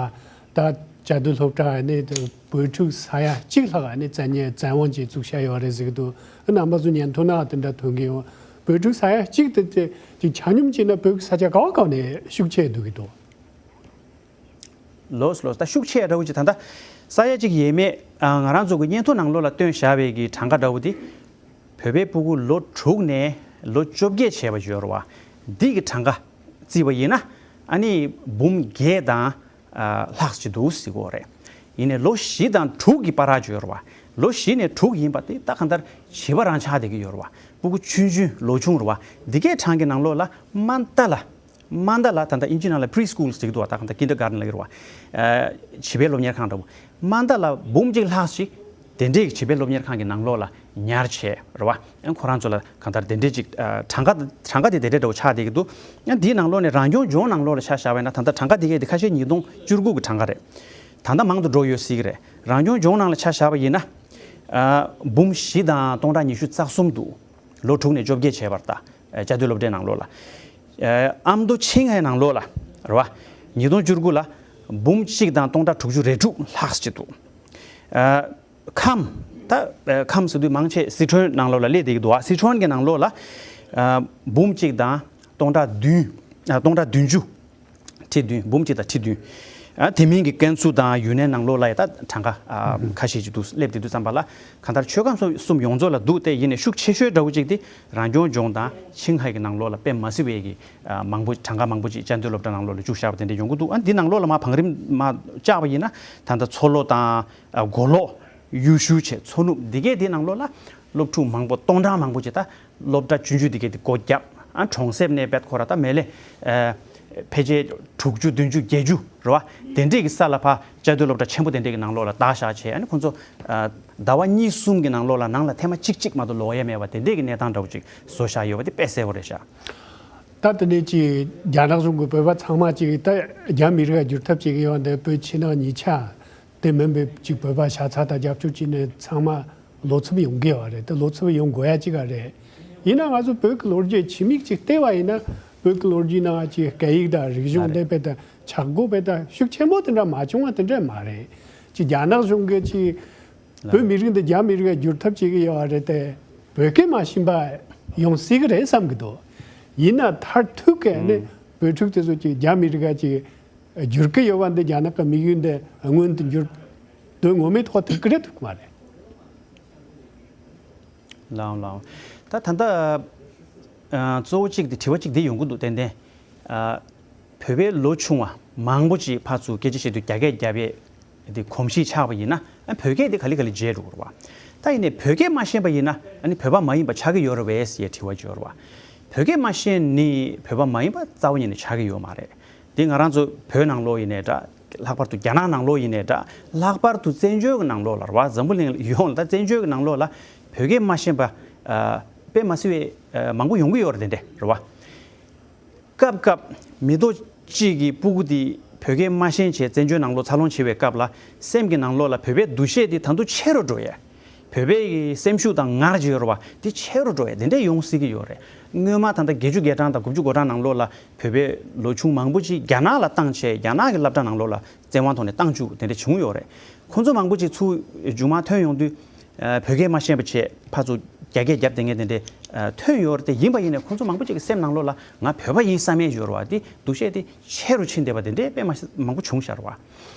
ད་བཅའ་སྡོད་སློབ་གྲྭ་ནས་བོད་ཕྲུག་ས་ཡ་གཅིག་ལྷག་ནས་བཙན་ཉན་བཙན་དབང་ཅིག་བཙུགས་བཞག་ཡོད་རེད་ཟེར་གྱི་འདུག་རྣམ་པ་ཚོ་ཉན་ཐོས་ནང་དེ་འདྲ་ཐོན་གྱི་ཡོད། བོད་ཕྲུག་ས་ཡ་གཅིག་དེ་དེ་ཅིག་ཆ་སྙོམས་བྱས་ན་བོད་ཀྱི་ས་ཆ་ག་བ་ག་བ་ནས་ཤུགས་ཆེ་འདུག་གི་འདུག་ལོས་ལོས། ད་ཤུགས་ཆེ་འདྲ་བོ་ཅིག་ད་ལྟ་ས་ཡ་གཅིག་ཡས་མས། ཨ། ང་རང་ཚོ་གི་སྙན་ཐོ་ནང་ལོགས་ལ་བཏོན་བཞག་པའི་གི་གྲངས་ཀ་འདྲ་བོ་དེ། བོད་པའི་ཕྲུ་གུ་ལོ་དྲུག་ནས་ལོ་བཅོ་བརྒྱད་བྱས་པ་ཡོད་རེད་བ། འདི་གི་གྲངས་ཀ་བརྩིས་པ་ཡིན་ན། ཨ་ནི་འབུམ་བརྒྱད་དང་། ཨ། ལྷག་ཅིག་འདུག་ཟེར་གྱི་ཡོད་རེད། ཡིན་ནའི་ལོ་བཞི་དང་དྲུག་གི་བར་ཅིག་ཡོད་རེད་བ། ལོ་བཞི་ནས་དྲུག་ཡིན་པ་དེ་ད་གང་ལྟར་བྱིས་པ་རང་ཆགས་བསྡད་ཀྱི་ཡོད་རེད་བ། ཕྲུ་གུ་ཆུང་ཆུང་ལོ་ཆུང་རེད་བ། འདི་གའི་གྲངས་ཀྱི་ནང་ལོགས་ལ་དམའ་མཐའ་ལ། དམའ་མཐའ་ལ་ད་ལྟ་ཨིན་ཇི་ནང་ལ་pre school ཟེར་གྱི་འདུག་བ། ད་གང་ལྟར་kindergarten ལབ་ཀྱི་རེད་བ། ཨ། བྱིས་པའི་སློབ་གཉེར་ཁང་འདྲ་བོ། དམའ་མཐའ་ལ་འབུམ་གཅིག་ལྷག་ཅིག་དེ་འདྲའི་བྱིས་པའི་སློབ་གཉེར་ཁང་གི་ནང་ལོགས་ལ་ཉར་བྱས་རེད་བ། ཨ། ཁོ་རང་ཚོ་ལ་གང་ལྟར་དེ་འདྲའི་ཅིག་ཨ། གྲངས་ཀ་གྲངས་ཀ་དེ་དེ་འདྲའི་འདྲ་བོ་ཆགས་བསྡད་ཀྱི་འདུག་ཨ། འདིའི་ནང་ལོགས་ནས་རང་སྐྱོང་ལྗོངས་ནང་ལོགས་ལ་ཆ་བཞག་པ་ཡིན་ན་ད་ལྟ་གྲངས་ཀ་དེ་གས་དེ་ཁ་ཤས་ཉིས་སྟོང་བཅུ་དགུ་གི་གྲངས་ཀ་རེད། ད་ལྟ་མང་དུ་འགྲོ་ཡོད་སྲིད་ཀྱི་རེད། རང་སྐྱོང་ལྗོངས་ནང་ལ་ཆ་བཞག་པ་ཡིན་ན། ཨ། འབུམ་བཞི་དང་སྟོང་ཕྲག་ཉི་ཤུ་རྩ་གསུམ་འདུག་ལོ་དྲུག་ནས་བཅོ་བརྒྱད་བྱས་པར་ད། ཨ། བཅའ་སྡོད་སློབ་གྲྭའི་ནང་ལོགས་ལ། ཨ། ཨ་མདོ་ཆིང་ཧའེ་ནང་ལོགས་ལ་རེད་བ། ཉིས་སྟོང་བཅུ་དགུ་ལ་འབུམ་གཅིག་དང་སྟོང་ཕྲག་དྲུག་ཅུ་རེ་དྲུག་ལྷག་ཅིག་འདུག་ཨ། ཁམས། ད། ཨ། ཁམས་ཟེར་དུས་མང་ཆེ་སི་ཁྲོན་ནང་ལོགས་ལ་སླེབས་བསྡད་ཀྱི་འདུག་ཨ། སི་ཁྲོན་གྱི་ནང་ལོགས་ལ། ཨ། འབུམ་གཅིག་དང་སྟོང་ཕྲག་བདུན། ཨ། སྟོང་ཕྲག་བདུན་ཅུ། ཁྲི་བདུན། འབུམ་གཅིག་དང་ཁྲི་བདུན། ཨ། དེ་མིན་གྱི་ཀན་སུའུ་དང་ཡུན་ནན་ནང་ལོགས་ལ་ཡང་ད་གྲངས་ཀ། ཨ། ཁ་ཤས་ཅིག་འདུག་སླེབས་བསྡད་དུས་ཙམ་པ་ལ་གང་ལྟར་ཆོལ་ཁ་གསུམ་ཡོངས་རྫོགས་ལ་འདུག་སྟེ། ཡིན་ནའི་ཤུགས་ཆེ་ཤོས་འདྲ་བོ་ཅིག་དེ་རང་སྐྱོང་ལྗོངས་དང་ཆིང་ཧའེ་གི་ནང་ལོགས་ལ་དཔེ་མ་སྲིད་པའི་གི། ཨ། མང་པོ་གྲངས་ཀ་མང་པོ་ཅིག་བཅའ་སྡོད་སློབ་གྲྭ་ནང་ལོགས་ལ་བཅུག་བཞག་པ་དེ་འདྲ་ཡོང་གི་འདུག་ཨ། འདི་ནང་ལོགས་ལ་མར་བང་རིམ་མར་བཅག་པ་ཡིན་ན་ད་ལྟ་མཚོ་ལྷོ་དང་། ཨ། མགོ་ལོག་ཡུལ་ཤུལ་བྱས་མཚོ་ནུབ་འདི་གས་དེའི་ནང་ལོགས་ལ་སློབ་ཕྲུག་མང་པོ་སྟོང་ཕྲག་མང་པོ་ཅིག་ད་སློབ་གྲྭ་ཆུང་ཆུང་འདི་གས་དེ་སྒོ་བརྒྱབ། ཨ། གྲོང་གསེབ་ནས་བེད་ཁོ་ར་ད་མེད་ལས། ཨ། ཕལ་ཆེར་དྲུག་ཅུ་བདུན་ཅུ་བརྒྱད་ཅུ་རེད་བ། དེ་འདྲས་ཀྱི་ས་ལ་ཕར་བཅའ་སྡོད་སློབ་གྲྭ་ཆེན་པོ་དེ་འདྲས་ཀྱི་ནང་ལོགས་ལ་བདག་བཞག་བྱས། ཨ་ནི་ཁོང་ཚོ། ཨ། ཟླ་བ་གཉིས་གསུམ་གྱི་ནང་ལོགས་ལ་ནང་ལ་ཐེངས་མ་གཅིག་གཅིག་མ་གཏོགས་ལོག་ཡས་མེད་པ་དེ་འདྲས་ཀྱི་གནས་སྟངས་འདྲ་བོ་ཅིག་བཟོ་བཞག་ཡོད་པ་དེ་དཔེ་གསལ་པོ་རེད་ཤག་ད་དེ་ནས་ཅིག་རྒྱ་ནག་གཞུང་གིས་བོད་པ་ཚང་མ་ཅིག་ད་རྒྱ་མི་རིགས་ལ་བསྒྱུར་ཐབས་བྱེད་ཀྱི་ཡོད་འདི་བོད་ཕྱི་ནང་གཉིས་ཆ། དེ་མིན་པའི་ཅིག་བོད་པ་ཤ་ཚ་དང་རྒྱབ་སྐྱོར་བྱས་ནས་ཚང་མ་བློ་འཚབ་ཡོང་གི་ཡོད་རེད། དེ་བློ་འཚབ་ཡོང་དགོས་ཡ་ཅིག་ག་རེད། ཡིན་ན་ང་ཚོ་བོད་ཀྱི་ལོ་རྒྱུས་ཕྱི་མིག་ཅིག་བལྟས་པ་ཡིན་ན་བོད་ཀྱི་ལོ་རྒྱུས་ནང་ཅིག་སྐད་ཡིག་དང་རིག་གཞུང་དེ་དཔེ་དང་ཆག་སྒོ་དཔེ་དང་ཤུགས་ཆེན་པོ་དེ་འདྲ་མ་བྱུང་བ་དེ་འདྲ་མ་རེད། ཅིག་རྒྱ་ནག་གཞུང་གིས་ཅིག་བོད་མི་རིགས་འདི་རྒྱ་མི་རིགས་ལ་བསྒྱུར་ཐབས་བྱེད་ཀྱི་ཡོད་རེད་དེ། བོད་སྐད་མ་ཤེས་པ་ཡོང་སྲིད་ཀྱི་རེད་བསམ་གྱི་འདུག་ཡིན་ན་མཐར་ཐུག་གི་ནི་བོད་ཕྲུག་དེ་ཚོ་ཅིག་རྒྱ་མི་རིགས་ལ་ཅིག་བསྒྱུར་གྱི་ཡོད་པ་འདི་རྒྱ་ནག་གི་དམིགས་ཡུལ་འདི་མངོན་དུ་འགྱུར་དོན་ངོ་མའི་ཐོག་ཐུག་གི་རེད་ཐུག་མ་རེད། ལའང་ལའང་། ད་ད་ལྟ་ཨ་གཙོ་བོ་གཅིག་དེ་དྲི་བ་གཅིག་དེ་ཡོང་གི་འདུག་ཏན་ཏན། ཨ་བོད་པའི་ལོ་ཆུང་བ་མང་པོ་ཅིག་ཕར་ཚུར་སྐད་ཆ་བཤད་དུས་རྒྱ་སྐད་རྒྱབ་ཡས་དེ་གོམས་གཤིས་ཆགས་པ་ཡིན་ན། ཨ་བོད་སྐད་དེ་ག་ལེ་ག་ལེ་བརྗེད་འགྲོ་གི་རེད་བ། ད་ཡིན་ནའི་བོད་སྐད་མ་ཤེས་པ་ཡིན་ན་ཨ་ནི་བོད་པ་མ་ཡིན་པ་ཆགས་ཀྱི་ཡོད་རེད་བས་ཟེར་ཡས་དྲི་བ་ཅིག་ཡོད་རེད་བ། བོད་སྐད་མ་ཤེས་ནི་བོད་པ་མ་ཡིན་པ་རྩ་བ་ཉིད་ནས་ཆགས་ཀྱི་ཡོད་མ་རེད། དེ་ང་རང་ཚོ་བོད་ནང་ལོགས་ཡིན་ནའི་འདྲ། ལྷག་པར་དུ་རྒྱ་ནག་ནང་ལོགས་ཡིན་ནའི་འདྲ། ལྷག་པར་དུ་བཙན་བྱོལ་གྱི་ནང་ལོགས་ལ་རེད་བ། འཛམ་བུ་གླིང་ཡོངས་ལ་ད་བཙན་བྱོལ་གྱི་ནང་ལོགས་ལ་བོད་སྐད་མ་ཤེས་པ་ཨ་དཔེ་མ་སྲིད་པའི་ཨ་མང་པོ་ཡོང་གི་ཡོད་རེད། དེ་འདྲ་རེད་བ། སྐབས་སྐབས་མི་ཐོག་གཅིག་གི་སྤུ་གུ་དེ་བོད་སྐད་མ་ཤེས་བྱས་བཙན་བྱོལ་ནང་ལོགས་འཚར་ལོངས་བྱེད་པའི་སྐབས་ལ་སེམས་ཀྱི་ནང་ལོགས་ལ་བོད་པའི་འདུ་ཤེས་དེ་ད་དུང་ཆེ་རུ་འགྲོ་ཡས། བོད་པའི་གི་སེམས་ཤུགས་དང་ངར་ཅིག་ཡོད་རེད་བ། དེ་ཆེ་རུ་འགྲོ་ཡས་དེ་འདྲས་ཡོང་སྲིད་ཀྱི་ཡོད་རེད། སྔོན་མ་ད་ལྟ་བརྒྱད་ཅུ་གྱ་གྲངས་དང་དགུ་བཅུ་གོ་གྲངས་ནང་ལོགས་ལ་བོད་པའི་ལོ་ཆུང་མང་པོ་ཅིག་རྒྱ་ནག་ལ་བཏང་བྱས་རྒྱ་ནག་གི་སློབ་གྲྭ་ནང་ལོགས་ལ་བཙན་དབང་ཐོག་ནས་བཏང་བཅུག་དེ་འདྲས་བྱུང་ཡོད་རེད། ཁོང་ཚོ་མང་པོ་ཅིག་ཚུར་མཇུག་མ་ཐོན་ཡོང་དུས་ཨ་བོད་སྐད་མ་ཤེས་པ་བྱས་ཕར་ཚུར་རྒྱ་སྐད་རྒྱབ་བསྡད་མཁན་དེ་འདྲས་ཨ་ཐོན་ཡོད་རེད། དེ་ཡིན་པ་ཡིན་ནའི་ཁོང་ཚོ་མང་པོ་ཅིག་གི་སེམས་ནང་ལོགས་ལ་ང་བོད་པ་ཡིན་བསམ་ཡས་ཡོད་རེད་བ། དེ་འདུ་ཤེས་དེ་ཆེ་རུ་ཕྱིན་བསྡད་པ་དེ་འདྲས་དཔེ་མ་མང་པོ་བྱུང་ཤག་རེད་བ།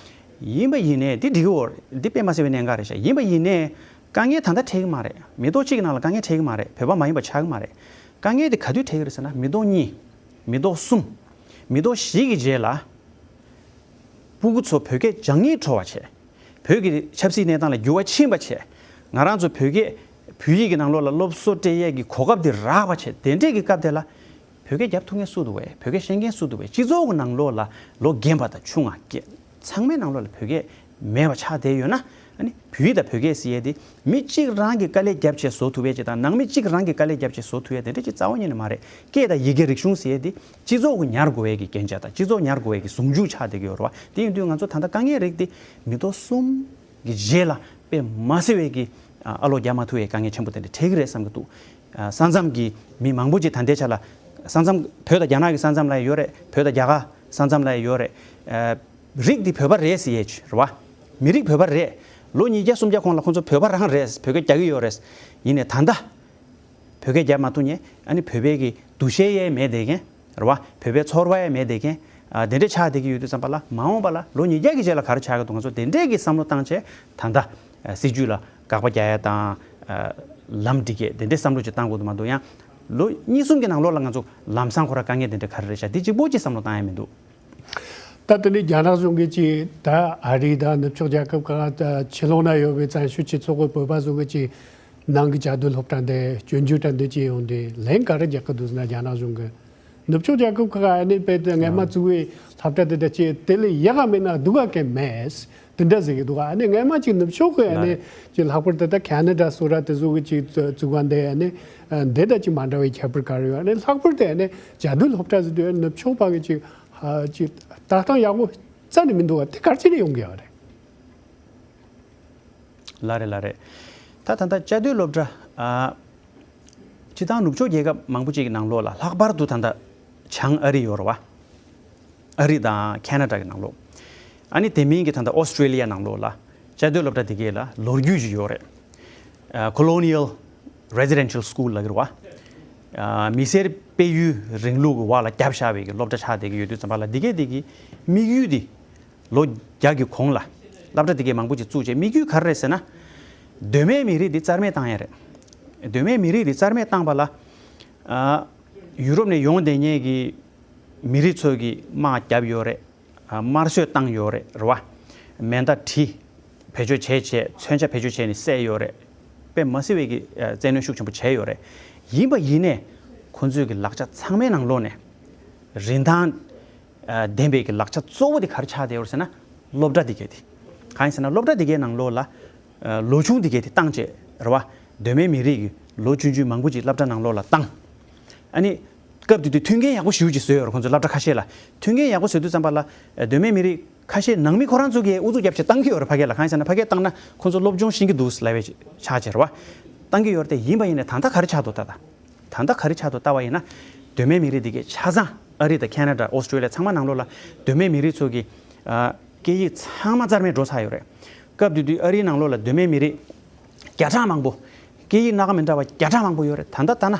ཡིན་པ་ཡིན་ནའི་འདི་འགྲིག་གི་ཡོད་རེད། འདི་དཔེ་མ་སྲིད་པའི་གནད་འགག་རེད་ཤག་ཡིན་པ་ཡིན་ནའི་དཀའ་ངལ་ད་ལྟ་འཕྲད་ཀྱི་མ་རེད། མི་ཐོག་གཅིག་གི་ནང་ལ་དཀའ་ངལ་འཕྲད་ཀྱི་མ་རེད། བོད་པ་མ་ཡིན་པ་ཆགས་ཀྱི་མ་རེད། དཀའ་ངལ་དེ་ག་དུས་འཕྲད་ཀྱི་རེད་ཟེར་ན་མི་ཐོག་གཉིས། མི་ཐོག་གསུམ། མི་ཐོག་བཞི་གི་རྗེས་ལ་སྤུ་གུ་ཚོ་བོད་སྐད་སྦྱང་སྙིང་བྲོ་བ་བྱས། བོད་ཀྱི་ཆབ་སྲིད་གནས་སྟངས་ལ་འགྱུར་བ་ཕྱིན་པ་བྱས། ང་རང་ཚོ་བོད་སྐད་བོད་ཡིག་གི་ནང་ལོགས་ལ་སློབ་གསོ་སྤྲད་ཡས་ཀྱི་གོ་སྐབས་དེ་རག་པ་བྱས། དེ་འདྲས་ཀྱི་སྐབས་དེ་ལ་བོད་སྐད་རྒྱབ་ཐུབ་མཁན་སུ་འདུག་བས། བོད་སྐད་ཤེས་མཁན་སུ་འདུག་བས། སྤྱི་ཚོགས་ཀྱི་ནང་ལོགས་ལ་ལོ་རྒན་པ་དང་ཆུང་བ་སྐྱེ་ཚང་མའི་ནང་ལོགས་ལ་བོད་སྐད་མེད་པ་ཆགས་བསྡད་ཡོད་ན། ཨ་ནི་བོད་ཡིག་དང་བོད་སྐད་ཟེར་ཡས་དེ་མི་གཅིག་རང་གིས་དཀའ་ལས་རྒྱབ་བྱས་བཟོ་ཐུབ་ཡས་ཅིག་དང་། ནང་མི་གཅིག་རང་གིས་དཀའ་ལས་རྒྱབ་བྱས་བཟོ་ཐུབ་ཡས་དེ་འདྲ་ཅིག་རྩ་བ་ཉིད་ནས་མ་རེད། སྐད་དང་ཡི་གེ་རིག་གཞུང་ཟེར་ཡས་དེ་སྤྱི་ཚོགས་ཀྱིས་ཉར་དགོས་ཡས་ཀྱི་རྐྱེན་ཆ་དང་སྤྱི་ཚོགས་ཉར་དགོས་ཡས་ཀྱི་ཟུང་འཇུག་ཆགས་བསྡད་ཀྱི་ཡོད་རེད་བ། དེ་ཡིན་དུས་ང་ཚོ་ད་ལྟ་དཀའ་ངལ་རིགས་དེ་མི་ཐོག་གསུམ་གྱི་རྗེས་ལ་དཔེ་མ་སྲིད་པའི་གི་ཨ་ཨ་ལོ་རྒྱག་མ་ཐུབ་པའི་དཀའ་ངལ་ཆེན་པོ་དེ་འདྲ་འཕྲད་ཀྱི་རེད་བསམ་གྱི་འདུག་ཨ་ས་མཚམས་ཀྱི་མི་མང་པོ་ཅིག་ད་ལྟའི་ཆ་ལ་ས་མཚམས་བོད་དང་རྒྱ་ནག་གི་ས་མཚམས་ལ་ཡོད་རེད། བོད་དང་རྒྱ་གར་ས་མཚམས་ལ་ཡོད་རེད། ཨ་རིགས་འདི་བོད་པ་རེད་ཟེར་ཡས་ཅིག་རེད་བ། མི་རིགས་བོད་པ་རེད། ལོ་ཉིས་བརྒྱ་སུམ་བརྒྱ་གོང་ལ་ཁོང་ཚོ་བོད་པ་རང་རེད། བོད་སྐད་རྒྱག་གི་ཡོད་རེད། ཡིན་ནའི་ད་ལྟ་བོད་སྐད་རྒྱབ་མ་ཐུབ་མཁན། ཨ་ནི་བོད་པའི་གི་འདུ་ཤེས་ཡས་མེད་བསྡད་མཁན་རེད་བ། བོད་པའི་ཚོར་བ་ཡས་མེད་བསྡད་མཁན། ཨ་དེ་འདྲས་ཆགས་བསྡད་ཀྱི་ཡོད་དུས་ཙམ་པ་ལ་མ་འོངས་པ་ལ་ལོ་ཉིས་བརྒྱ་གི་རྗེས་ལ་ག་རེ་ཆགས་ཀྱི་འདུག་ང་ཚོ་དེ་འདྲས་ཀྱི་བསམ་བློ་བཏང་བྱས་ད་ལྟ་ཨ་སྲིད་ཇུས་ལ་དགག་པ་རྒྱག་ཡས་དང་། ཨ་ལམ་འགྲིག་གས་དེ་འདྲས་བསམ་བློ་ཅིག་བཏང་དགོས་འདུག་མ་གཏོགས་ཡང་ལོ་གཉིས་གསུམ་གྱི་ནང་ལོགས་ལ་ང་ཚོ་ལམ་སང་ཁོ་ར་དཀའ་ངལ་དེ་འདྲས་ག་རེ་རེད་ཤག་དེ་གཅིག་པོ་ཅིག་བསམ་བློ་བཏང་ཡས་མི་འདུག་ད་དེ་ནས་རྒྱ་ནག་གཞུང་གིས་ཅིག་ད་ཨ་རི་དང་ནུབ་ཕྱོགས་རྒྱལ་ཁབ་ཁག་ད་ཕྱི་ལོགས་ན་ཡོད་པའི་བཙན་བྱོལ་སྤྱི་ཚོགས་ཀྱི་བོད་པ་ཚོ་གི་ཅིག་ནང་གི་བཅའ་སྡོད་སློབ་གྲྭ་འདི་སྐྱོན་བརྗོད་གྲ་འདི་ཅིག་ཡོང་དུས་ལན་ག་རེ་རྒྱག་གི་འདུག་ཟེར་ན། རྒྱ་ནག་གཞུང་གིས་ནུབ་ཕྱོགས་རྒྱལ་ཁབ་ཁག་ཨ་ནི་དཔེ་དེ་སྔས་མ་བཙུགས་པའི་སློབ་གྲྭ་དེ་འདྲ་ཅིག་དེ་ལས་ཡག་ག་མེད་ན་སྡུག་ག་གང་མེད་དེ་འདྲ་ཟེར་གི་འདུག་ཨ་ནི་སྔས་མ་ཅིག་ནུབ་ཕྱོགས་ཀྱི་ཨ་ནི་ཅིག་ལྷག་པར་དུ་ད་ཁེ་ན་ཌ་སོགས་ར་དེ་ཚོ་གི་ཅིག་བཙུགས་པ་འདི་ཨ་ནི་འདི་ད་ཅིག་མ་འདྲ་བའི་ཁྱད་པར་ག་རེ་ཡོད། ཨ་ནི་ལྷག་པར་དུ་ཨ་ནི་བཅའ་སྡོད་སློབ་གྲྭ་ཟེར་དུས་ཨ་ནི་ནུབ་ཕྱོགས་པ་གི་ཅིག་ཧ་ཅིག་ལྟ་སྟངས་ཡག་པོ་རྩ་ནས་མི་འདུག་བ། དེ་ག་རེ་བྱས་ནས་ཡོང་གི་ཡོད་རེད། ལགས་རེད་ལགས་རེད། ད་ད་ལྟ་བཅའ་སྡོད་སློབ་གྲྭ་ཨ། སྤྱིར་བཏང་ནུབ་ཕྱོགས་རྒྱལ་ཁབ་མང་པོ་ཅིག་གི་ནང་ལོགས་ལ་ལྷག་པར་དུ་ད་ལྟ་བྱང་ཨ་རི་ཡོད་རེད་བ། ཨ་རི་དང་ཁེ་ན་ཌ་གི་ནང་ལོགས། ཨ་ནི་དེ་མིན་གྱི་ད་ལྟ་ཨོ་སི་ཀྲེ་ལི་ཡ་ནང་ལོགས་ལ་བཅའ་སྡོད་སློབ་གྲྭ་དེ་གས་ལ་ལོ་རྒྱུས་ཅིག་ཡོད་རེད། ཨ་Colonial Residential School ལབ་ཀྱི་རེད་བ། ཨ་མི་སེར་སྤེལ་ཡུལ་རིང་ལུགས་ཀྱི་འོག་ལ་བརྒྱབ་བཞག་པའི་གི་སློབ་གྲྭ་ཆགས་བསྡད་ཀྱི་ཡོད་དུས་ཙམ་པ་ལ་འདི་གས་འདི་གི་དམིགས་ཡུལ་འདི་ལོ་བརྒྱ་གི་གོང་ལ་སློབ་གྲྭ་འདི་གས་མང་པོ་ཅིག་བཙུགས་བྱས་དམིགས་ཡུལ་ག་རེ་རེད་ཟེར་ན། གདོད་མའི་མི་རིགས་འདི་རྩ་མེད་བཏང་ཡ་རེད། གདོད་མའི་མི་རིགས་འདི་རྩ་མེད་བཏང་པ་ལ། ཨ་ཡུ་རོབ་ནས་ཡོང་བསྡད་མཁན་གྱི་མི་རིགས་ཚོ་གིས་དམག་བརྒྱབ་ཡོད་རེད། ཨ་དམར་གསོད་བཏང་ཡོད་རེད། རེད་བ། མེ་མདའ་གྲི་བེད་སྤྱོད་བྱས་བྱས་མཚོན་ཆ་བེད་སྤྱོད་བྱས་ནས་བསད་ཡོད་རེད། དཔེ་མ་སྲིད་པའི་གི་ཨ་བཙན་གནོན་ཤུགས་ཆེན་པོ་བྱས་ཡོད་རེད། ཡིན་པ་ཡིན་ནས་ཁོང་ཚོའི་གི་ལག་ཆ་ཚང་མའི་ནང་ལོགས་ནས་རིན་ཐང་ཨ་ལྡན་པའི་གི་ལག་ཆ་གཙོ་བོ་དེ་ག་རེ་ཆགས་བསྡད་ཡོད་རེད་ཟེར་ན་སློབ་གྲྭ་དེ་གས་དེ། གང་ཡིན་ཟེར་ན་སློབ་གྲྭ་དེ་གའི་ནང་ལོགས་ལ་ཨ་ལོ་ཆུང་དེ་གས་དེ་བཏང་བྱས་རེད་བ། གདོད་མའི་མི་རིགས་ཀྱི་ལོ་ཆུང་ཆུང་མང་པོ་ཅིག་སློབ་གྲྭ་ནང་ལོགས་ལ་བཏང་། ཨ་ནི་སྐབས་དེ་དུས་མཐུན་རྐྱེན་ཡག་པོ་ཞེ་པོ་ཅིག་བཟོས་ཡོད་རེད་ཁོང་ཚོ་སློབ་གྲྭ་ཁ་ཤས་ལ། མཐུན་རྐྱེན་ཡག་པོ་བཟོས་དུས་ཙམ་པ་ལ་ཨ་གདོད་མའི་མི་རིགས་ཁ་ཤས་ནང་མི་ཁོ་རང་ཚོ་གིས་ཨུ་ཚུགས་རྒྱབ་བྱས་བཏང་གི་ཡོད་རེད་ཕ་གི་ལ། གང་ཡིན་ཟེར་ན་ཕ་གིར་བཏང་ན་ཁོང་ཚོ་སློབ་སྦྱོང་ཤེས་ཀྱི་འདུག་ལབ་པའི་ཆགས་བྱས་རེད་བ། བཏང་གི་ཡོད་རེད་དེ། ཡིན་པ་ཡིན་ནའི་ད་ལྟ་ག་རེ་ཆགས་འདུག་ད་ལྟ། ད་ལྟ་ག་རེ་ཆགས་འདུག་ལྟ་བ་ཡིན་ན། གདོད་མའི་མི་རིགས་འདི་གའི་ཆ་ཚང་ཨ་རི་དང་ཁེ་ན་ཌ་ཨོ་སི་ཀྲེ་ལི་ཡ་ཚང་མ་ནང་ལོགས་ལ་གདོད་མའི་མི་རིགས་ཚོ་གི་ཨ་སྐད་ཡིག་ཚང་མ་རྩ་མེད་འགྲོ་ཚར་ཡོད་རེད། སྐབས་དེ་དུས་ཨ་རིའི་ནང་ལོགས་ལ་གདོད་མའི་མི་རིགས་བརྒྱ་ཕྲག་མང་པོ། སྐད་ཡིག་སྣ་ཁ་མི་འདྲ་བ་བརྒྱ་ཕྲག་མང་པོ་ཡོད་རེད། ད་ལྟ་ལྟ་ན་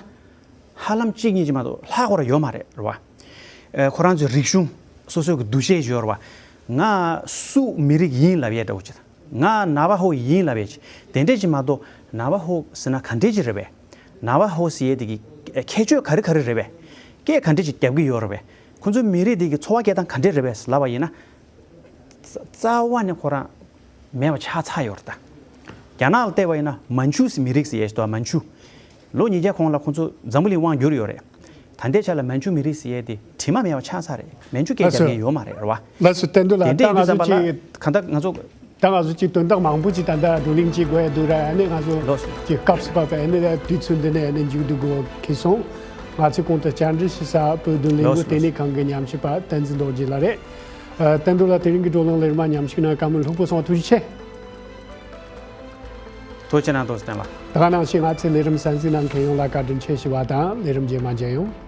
ཧ་ལམ་གཅིག་གཉིས་ཅིག་མ་གཏོགས་ལྷག་པར་ཡོད་མ་རེད། རེད་བ། ཨ་ཁོ་རང་ཚོའི་རིག་གཞུང་སོ་སོའི་གི་འདུ་ཤེས་ཡོད་རེད་བ། ང་སུ་མི་རིགས་ཡིན་ལབ་ཡས་འདྲ་བོ་ཅིག་དང་། ང་ནཱ་བ་ཧོ་ཡིན་ལབ་ཡས་ཅིག་དེ་འདྲས་ཅིག་མ་གཏོགས། ནཱ་བ་ཧོ་ཟེར་ན་ག་འདྲས་ཅིག་རེད་པས། ནཱ་ཝ་ཧོ་ཟེར་ཡས་དེ་གི་ཁྱད་ཆོས་ག་རེ་ག་རེ་རེད་པས། སྐད་ག་འདྲས་ཅིག་རྒྱབ་ཀྱི་ཡོད་རེད་པས། ཁོང་ཚོའི་མི་རིགས་དེ་གི་འཚོ་བ་སྐྱེལ་སྟངས་ག་འདྲས་རེད་པས་ལབ་པ་ཡིན་ན། རྩ་བ་ནས་ཁོ་རང་མེད་པ་ཆགས་ཚར་ཡོད་རེད་ད། རྒྱ་ནག་ལ་བལྟས་པ་ཡིན་ན་མན་ཆུ་ཟེར་མི་རིགས་ཟེར་ཡས་ཞིག་འདུག་མན་ཆུ། ལོ་ཉིས་བརྒྱ་གོང་ལ་ཁོང་ཚོ་འཛམ་བུ་གླིང་དབང་བསྒྱུར་ཡོད་རེད། ད་ལྟའི་ཆ་ལ་མན་ཆུ་མི་རིགས་ཟེར་ཡས་དེ་དྲི་མ་མེད་པ་ཆགས་ཚར་རེད། མན་ཆུ་སྐད་རྒྱབ་མཁན་ཡོད་མ་རེད། རེད་བ། ལགས་སོ། བསྟན་འདུལ་ལགས། དེ་འདྲ་ད་ཡིན་དུས་ཙམ་པ་ལ་གང་ལྟར་ང་ཚོ། ད་ང་ཚོ་ཅིག་དོན་དག་མང་པོ་ཅིག་ད་ལྟ་བགྲོ་གླེང་ཅིག་དགོས་ཡ་འདུག་ར། ཨ་ནི་ང་ཚོ་ལོས། ཅིག་སྐབས་སུ་བབས་པ་ཨ་ནི་དུས་ཚོད་འདི་ནས་ཨ་ནི་མཇུག་བསྡུ་དགོས་ཁེལ་སོང་། ང་ཚོས་གོང་དུ་བཅར་འདྲི་ཞུ་ས་བོད་དོན་ལས་འགུལ་ལྟེ་གནས་ཁང་གི་ཉམས་ཞིབ་པ་བསྟན་འཛིན་རྡོ་རྗེ་ལགས་རེད། ཨ། བསྟན་འདུལ་ལགས། དེ་རིང་གི་བགྲོ་གླེང་ལས་རིམ་མ་ཉམས་ཞིབ་གནང་བཀའ་མོལ་ལྷུག་པོ་སོང་། ཐུགས་རྗེ་ཆེ། ཐུགས་རྗེ་གནང་། ཐུགས་རྗེ་གནང་། ཐུགས་རྗེ་གནང་། ད་ག་ནང་བཞིན་ང་ཚོའི་ལས་རིམ་གསན་གཟིགས་གནང་མཁན་ཡོངས་ལ་བཀའ་དྲིན་ཆེ་ཞུ་བ་དང་། ལས་རིམ་རྗེས་མ་མཇལ་ཡོང་།